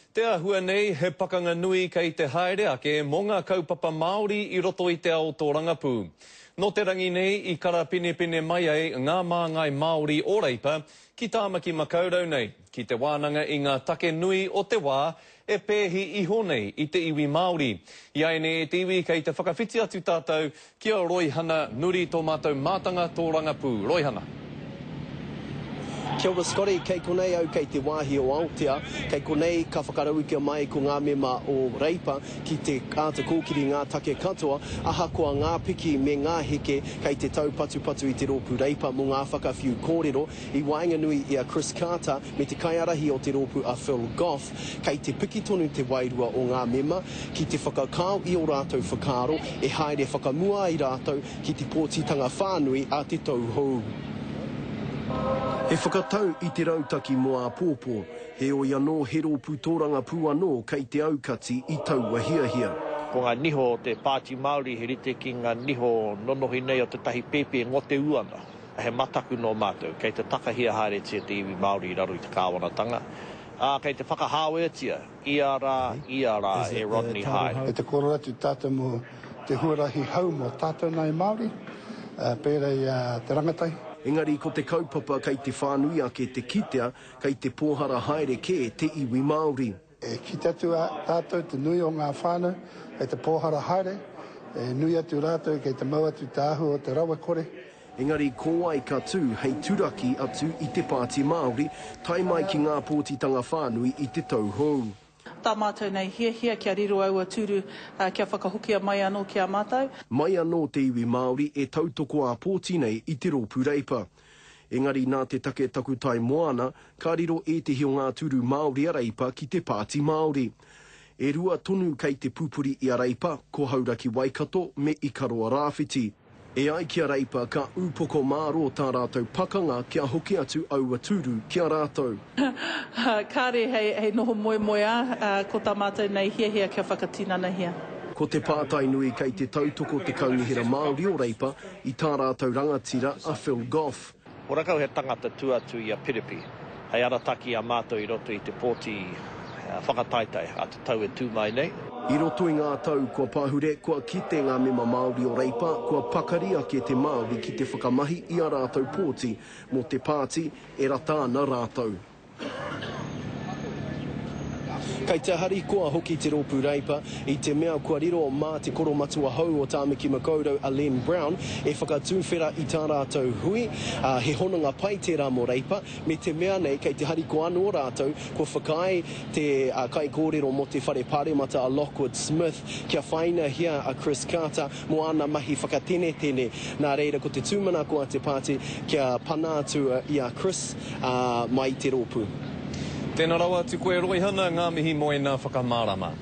Te āhua nei, he pakanga nui kei te haere ake mō ngā kaupapa Māori i roto i te ao tōrangapū. Nō te rangi nei i karapinepine mai ai ngā māngai Māori o Reipa ki Tāmaki Makaurau nei, ki te wānanga i ngā take nui o te wā e pēhi iho nei i te iwi Māori. Iaianei e te iwi kei te whakawhiti atu tātou Ki a Roihana Nuri tō mātou mātanga tōrangapū. Roihana. Kia ora Scotty, kei konei au kei te wāhi o Aotea, kei konei ka whakarauika mai ko ngā mema o Reipa ki te āta kōkiri ngā take katoa, ahakoa ngā piki me ngā heke kei te taupatupatu i te rōpū Reipa mō ngā whakawhiu kōrero i waenganui i a Chris Carter me te kaiārahi o te rōpū a Phil Goff. Kei te piki tonu te wairua o ngā mema ki te whakakao i ō rātou whakaaro e haere whakamua ai rātou ki te pōtitanga whānui a te tau hou. He whakatau i te rautaki mō āpōpō, heoi anō he rōpū tōrangapū anō kei te aukati i taua hiahia. Ko ngā niho o te Pāti Māori he rite ki ngā niho nonohi nei o tētahi pēpi e ngote ū ana. He mataku nō mātou, kei te takahia haeretia te iwi Māori i raro i te kāwanatanga, ā, kei te whakahāweatia ia rā, ia rā e Rodney Hyde. Kei te kōrero atu tātou mō te huarahi hou mō tātou nāi Māori, pērā i a te rangatahi. Engari ko te kaupapa kei te whānui ake te kitea, kei te pōhara haere kē te iwi Māori. E kite atu a tātou te nui o ngā whānau kei te pōhara haere, e nui atu rātou kei te mau atu te āhua o te rawakore. Engari ko wai ka tū hei turaki atu i te Pāti Māori tae mai ki ngā pōtitanga whānui i te tau hou. Tā mātou nei hiahia kia riro aua tūru kia whakahokia mai anō ki a mātou. Mai anō te iwi Māori e tautoko ā-pōti nei i te Rōpū Reipa. Engari nā te take takutai moana, ka riro ētehi o ngā tūru Māori a Reipa ki te Pāti Māori. E rua tonu kei te pupuri i a Reipa, ko Hauraki Waikato me Ikaroa Rāwhiti. E ai ki a Reipa, ka ūpoko mārō tā rātou pakanga kia hoki atu aua tūru ki a rātou. Kāre hei noho moemoeā, ko tā mātou nei hiahia kia whakatinanahia. Ko te pātai nui kei te tautoko te Kaunihera Māori o Reipa i tā rātou rangatira a Phil Goff. Horakau he tangata tū atu i a Piripi hei arataki i a mātou i roto i te pōti whakataetae a te tau e tū mai nei. I roto i ngā tau kua pahure, kua kite ngā mema Māori o Reipa, kua pakari ake te Māori ki te whakamahi i ā rātou pōti mō te pāti e rata ana rātou. Kei te harikoa hoki te Rōpū Reipa i te mea kua riro mā te koromatua hou o Tāmaki Makaurau a Len Brown e whakatūwhera i tā rātou hui, ā, he hononga pai tērā mō Reipa, me te mea nei kei te harikoa anō rātou kua whakaae te kaikōrero mō te Whare Pāremata a Lockwood Smith kia whāinahia a Chris Carter mō āna mahi whakatenetene. Nā reira ko te tūmanako a te pāti kia pana atu i a Chris mai i te rōpū. Tēnā rawa atu koe Roihana, ngā mihi mō ēnā whakamārama.